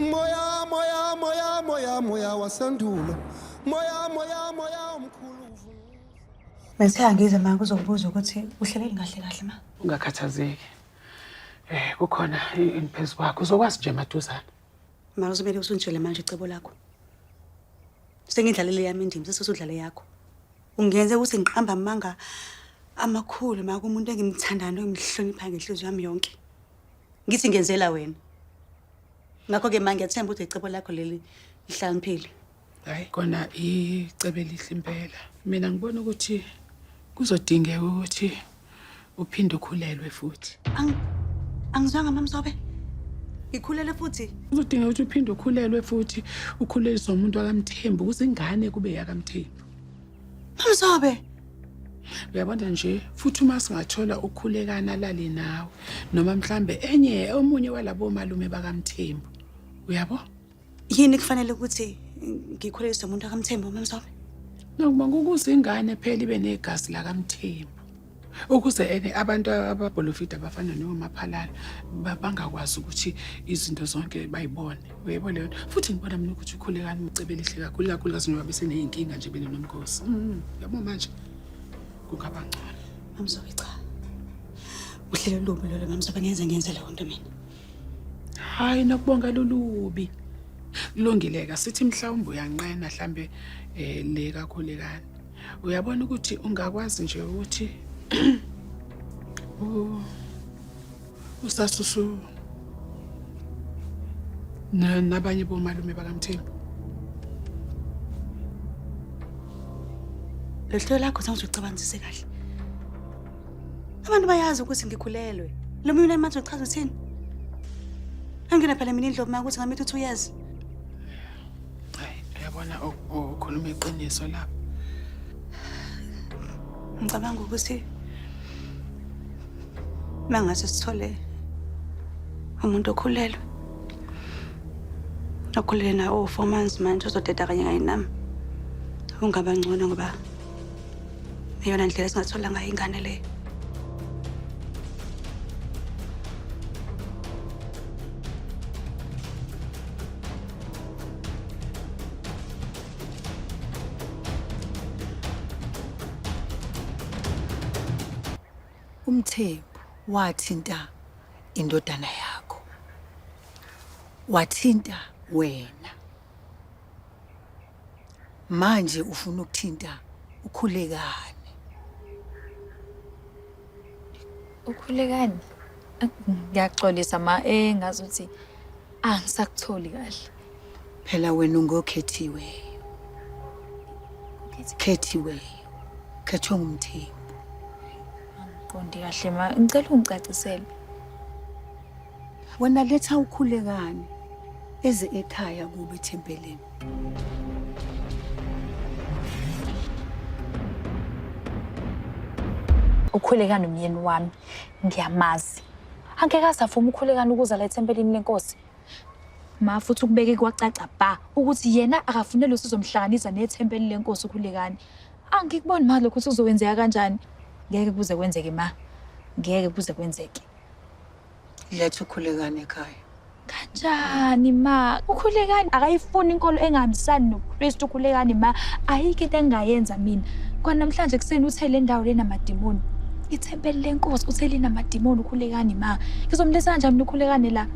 Moya moya moya moya moya wasendulo. Moya moya moya omkhulu uvunguza. Bese angize ma kuzokubuza ukuthi uhleleni kahle kahle ma. Ungakhathazeki. Kukhona engiphezu kwakho uzokwazi nje maduzane. Ma uzomele usungitshele manje icebo lakho. Sengidlalele yami indima sesizodlala yakho. Ungenze ukuthi ngiqamba amanga amakhulu ma kumuntu engimthandayo nengimhloniphayo ngenhliziyo yami yonke. Ngithi ngenzela wena. Ngakho-ke ma ngiyathemba ukuthi icebo lakho leli lihlakaniphile. Hayi kona icebo elihle impela. Mina ngibona ukuthi kuzodingeka ukuthi uphinde ukhulelwe futhi. Angizwanga MaMzobe. Ngikhulelwe futhi. Kuzodingeka ukuthi uphinde ukhulelwe futhi ukhuleliswe umuntu wakaMthembu ukuze ingane kube yakaMthembu. MaMzobe. Uyabona nje futhi uma singathola ukhulekana lale nawe noma mhlambe enye omunye walabo malume bakaMthembu. Uyabo? Yini kufanele ukuthi ngikhuleliswe umuntu akaMthembu MaMzobe? Nokuba ukuze ingane phela ibe negazi lakaMthembu. Ukuze ene abantu ababholofida abafana nomaphalala bangakwazi ukuthi izinto zonke bayibone. Uyayibona leyo nto? Futhi ngibona mina ukuthi ukhulekani ucebe elihle kakhulu kakhulukazi njengoba beseney'nkinga nje benoNomkhosi. Yabo manje kungaba ngcono. MaMzobe cha. Uhlelo lubi lolo MaMzobe ngenze ngenze leyo nto mina. Hayi nokubonga lulubi. Kulungile-ke sithi mhlawumbe uyanqena mhlambe le kakhulekani. Uyabona ukuthi ungakwazi nje ukuthi usasusu nabanye bomalume bakaMthembu. Lolu hlelo lakho zange ucabangisise kahle. Abantu bayazi ukuthi ngikhulelwe. Lo munye manje uchaza uthini? Angina phela mina indlovu uma ukuthi ngamithi uthi uyazi. Hayi, uyabona ukhuluma iqiniso lapha. Ngicabanga ukuthi mangase sithole umuntu okhulelwe. Okhulelwe nawo 4 months manje uzodeda kanye kanye nami. Ungaba ngcono ngoba iyona ndlela esingathola ngayo ingane leyo. UMthembu wathinta indodana yakho. Wathinta wena. Manje ufuna ukuthinta ukhulekani. Ukhulekani? Ngiyaxolisa ma engazuthi angisakutholi kahle. Phela wena ungokhethiweyo. Khethiweyo. Khethwe nguMthembu. Angiqondi kahle ma, ngicela ungicacisele. Wena letha ukhulekani eze ekhaya kube ethempelini. Ukhulekani umyeni wami ngiyamazi. Angeke aze avume ukhulekani ukuza la ethempelini lenkosi. Ma futhi ukubeke kwacaca ba ukuthi yena akafunele usizomhlanganisa nethempeli lenkosi ukhulekani. Angikuboni ma lokho ukuthi kuzokwenzeka kanjani. Ngeke kuze kwenzeke ma. Ngeke kuze kwenzeke. Letha ukhulekani ekhaya. Kanjani ma? Ukhulekani akayifuni inkolo engahambisani noKristu ukhulekani ma. Ayikho into engingayenza mina. Kwanamhlanje ekuseni uthe le ndawo lenamadimoni. Ithempeli lenkosi uthe linamadimoni ukhulekani ma. Ngizomletha kanjani mina ukhulekani la?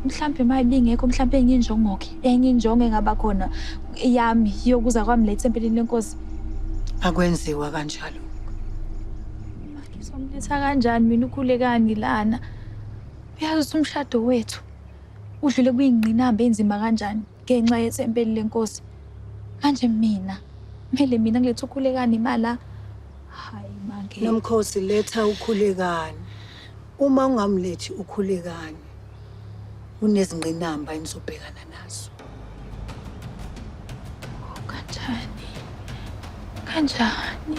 Mhlambe ma ibingekho mhlambe enye injongo-ke. Enye injongo engaba khona yami yokuza kwami la ethempelini lenkosi. Akwenziwa kanjalo. Ngizomletha kanjani mina ukhulekani lana? Uyazi ukuthi umshado wethu udlule kuyingqinamba enzima kanjani ngenxa yethempeli lenkosi. Manje mina kumele mina ngilethe ukhulekani imali. Hayi mange. Nomkhosi letha ukhulekani. Uma ungamlethi ukhulekani kunezingqinamba enizobhekana nazo. Kanjani? Kanjani?